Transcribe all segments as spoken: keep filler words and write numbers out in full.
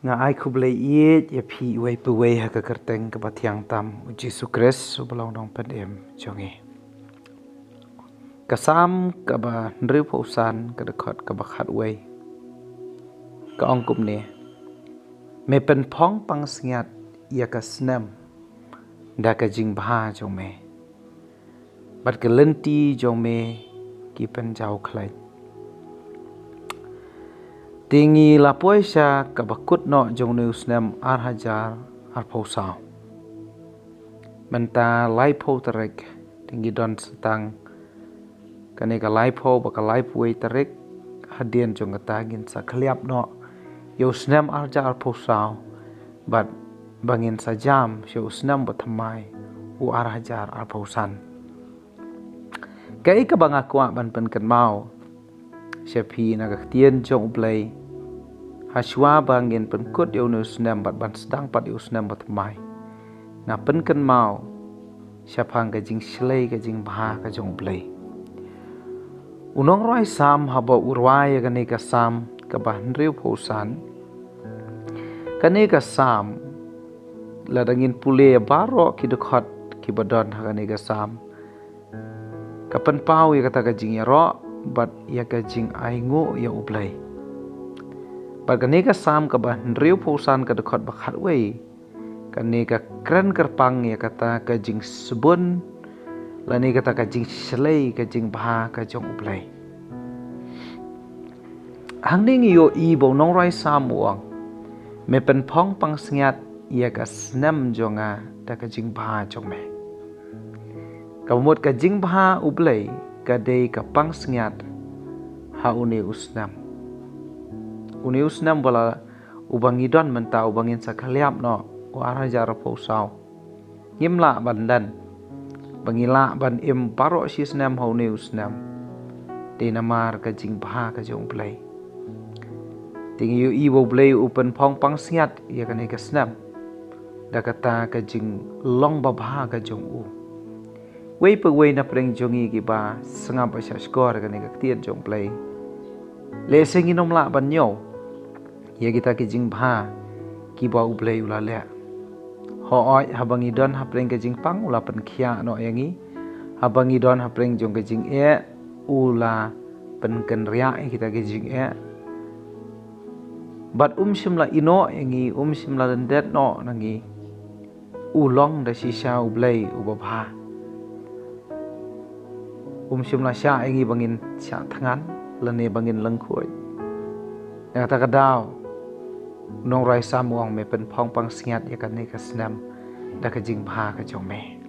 Nga ai khublei ïeit ïa phi uwei pa uwei ha ka kyrteng kaba thiang tam u Jisu Khrist uba long nongpynim jong ngi. Ka Salm kaba hynriewphew san ka dkhot kaba khatwei ka ong kumne: Me pynphong pansngiat ïa ka snem da ka jingbha jong me, bad ka lynti jong me ki pynjaw khlaiñ. Te ngi la poi sha kaba kut noh jong une u snem ar hajar arphew saw. Mynta laiphew tarik, te ngi don sa tang kane ka laiphew bad ka laiphew wei tarik hadien jong kata ngin sa khliap noh ïa u snem ar hajar arphew saw, bad ba ngin sa jam sha u snem ba thymmai, u ar hajar arphew san. Kaei kaba nga kwah ban pynkynmaw sha phi na ka ktien jong U Blei, ha shuwa ba ngin pynkut ïa une u snem bad ban sdang pat ïa u snem ba thymmai, nga pynkynmaw shaphang ka jingshlei ka jingbha ka jong U Blei. U nongrwai Salm haba u rwai ïa kane ka Salm kaba hynriewphew san, kane ka Salm, lada ngin pule baroh ki dkhot kiba don ha kane ka Salm, ka pynpaw ïa kata ka jingïaroh bad ïa ka jingainguh ïa U Blei. Bad kane ka Salm kaba hynriewphew san ka dkhot ba khatwei, kane ka kren kyrpang ïa kata ka jingsbun lane kata ka jingshlei ka jingbha ka jong U Blei. Hangne ngi ïohi ba u nongrwai Salm u ong: Me pynphong pansngiat ïa ka snem jong nga da ka jingbha jong me. Kaba mut ka jingbha U Blei ka dei ka pansngiat ha une u snem. Une u snem ba la, uba ngi don mynta, uba ngin sa khliap noh, u ar hajar arphew saw. Ngim lah ban don ba ngi lah ban im baroh shi snem ha une u snem, dei namar ka jingbha ka jong U Blei. Te ngi ïohi ba U Blei u pynphong pansngiat ïa kane ka snem da kata ka jinglong babha ka jong u. Wei pa wei na pdeng jong ngi kiba sngap ba shah shkor kane ka ktien jong U Blei, lehse ngin ym lah ban ñiew ïa kita ki jingbha kiba U Blei u la leh. Hooid, haba ngi don hapdeng ka jingpang u la pynkhiah noh ïa ngi. Haba ngi don hapdeng jong ka jingeh u la pynkynriah ïa kita ki jingeh. Bad um shym la ïehnoh ïa ngi, um shym la lyndet noh na ngi. U long da shisha U Blei uba bha. Um shym la shah ïa ngi ba ngin shah thngan lane ba ngin lyngkhuid. Na kata ka daw, u nongrwai Salm u ong: Me pynphong pansngiat ïa kane ka snem da ka jingbha ka jong me.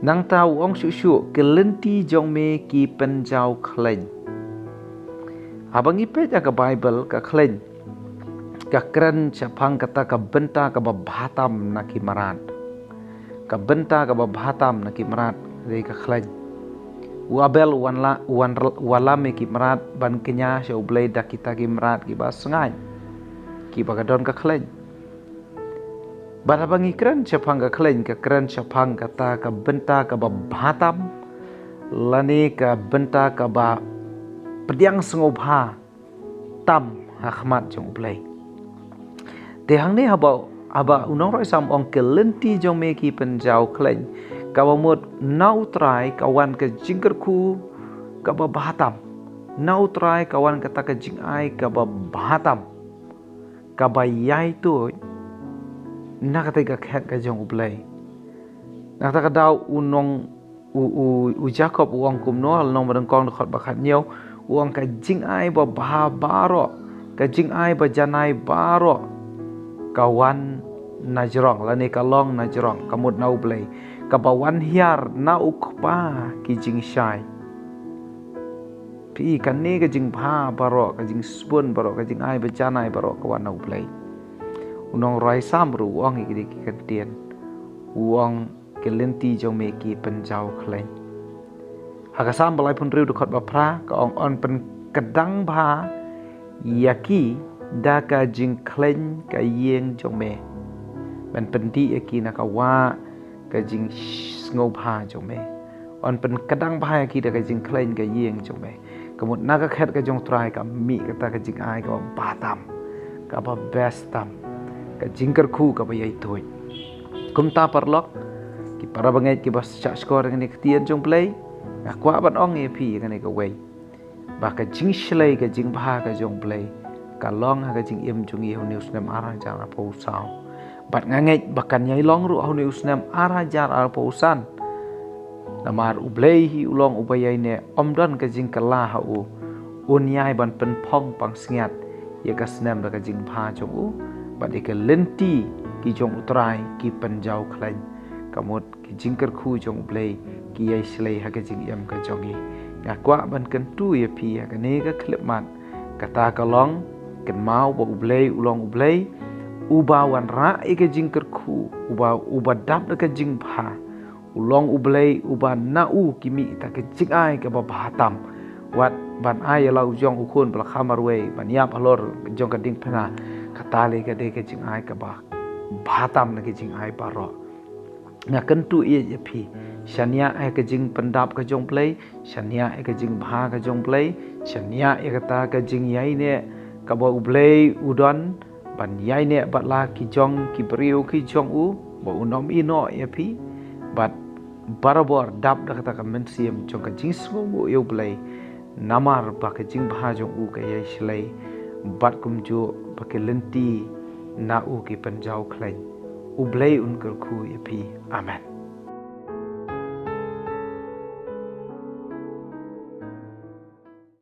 Nangta u ong shuh shuh: Ki lynti jong me ki pynjaw khlaiñ. Haba ngi peit ïa ka Baibl, ka khlaiñ ka kren shaphang kata ka bynta kaba bha tam na ki mrad. Ka bynta kaba bha tam na ki mrad dei ka khlaiñ. U Abel u wan la, u wan r-, wallam ïa ki mrad ban kñia sha U Blei da kita ki mrad kiba sngain, kiba ka don ka khlaiñ. Bad haba ngi kren shaphang ka khlaiñ, ka kren shaphang kata ka bynta kaba bha tam lane ka bynta kaba pdiang sngewbha tam ha khmat jong U Blei. Te hangne haba, haba u nongrwai Salm u ong: Ki lynti jong me ki pynjaw khlaiñ, kaba mut na U Trai ka wan ka jingkyrkhu kaba bha tam. Na U Trai ka wan kata ka jingai kaba bha tam, kaba ïai tuid na kata ka khet ka jong U Blei. Na kata ka daw u nong, u, u, u Jakob u ong kumno, ha lynnong banyngkong dkhot ba khathynñiew, u ong: Ka jingai babha baroh, ka jingai bajanai baroh ka wan na jrong, lane ka long na jrong, ka mut na U Blei, kaba wan hiar na U Kpa ki jingshai. Phi, kane ka jingbha baroh, ka jingsbun baroh, ka jingai bajanai baroh ka wan na U Blei. U nongrwai Salm ruh u ong ïa kine ki kyntien. U ong: Ki lynti jong me ki pynjaw khlaiñ. Ha ka Salm ba laiphew hynriew dkhot ba phra ka ong: Yn pynkdang bha ïa ki da ka jingkhlaiñ ka ïing jong me. Men pyndih ïa ki na ka wah ka jingsngewbha jong me. Yn pynkdang bha ïa ki da ka jingkhlaiñ ka ïing jong me. Ka mut na ka khet ka jong U Trai ka mih kata ka jingai kaba bha tam. kaba best tam, ka jingkyrkhu kaba ïai tuid. Kumta paralok, ki para bangeit kiba shah shkor ïa kane ka ktien jong U Blei, nga kwah ban ong ïa phi ïa kane kawei, ba ka jingshlei ka jingbha ka jong U Blei ka long ha ka jingim jong ngi ha une u snem ar hajar arphew saw. Bad nga ngeit ba kan ïai long ruh ha une u snem ar hajar arphew san. Namar U Blei hi u long uba ïaineh, ym don ka jingkylla ha u. Un ïai ban pynphong pansngiat ïa ka snem da ka jingbha jong u, bad ïa ka lynti ki jong U Trai ki pynjaw khlaiñ. Ka mut ki jingkyrkhu jong U Blei ki ïai shlei ha ka jingim ka jong ngi. Nga kwah ban kyntu ïa phi ha kane ka khyllipmat, kata ka long, kynmaw ba U Blei u long U Blei uba wanrah ïa ka jingkyrkhu, uba, uba dap da ka jingbha. U long U Blei uba na u ki mih kata ka jingai kaba bha tam. Wat ban ai ïa la u jong u khun ba la kha marwei ban ïap halor jong ka diengphna, kata lei ka dei ka jingai kaba bha tam na ka jingai baroh. Nga kyntu ïa phi, shaniah ïa ka jingpyndap ka jong U Blei, shaniah ïa ka jingbha ka jong U Blei, shaniah ïa kata ka jingïaineh kaba U Blei u don ban ïaineh bad la ki jong ki briew ki jong u, ba un ym ïehnoh noh ïa phi. Bad barabor dap da kata ka mynsiem jong ka jingsngewnguh ïa U Blei, namar ba ka jingbha jong u ka ïai shlei, bad kumjuh ba ki lynti na u ki pynjaw khlaiñ. U Blei un kyrkhu ïa phi. Amen.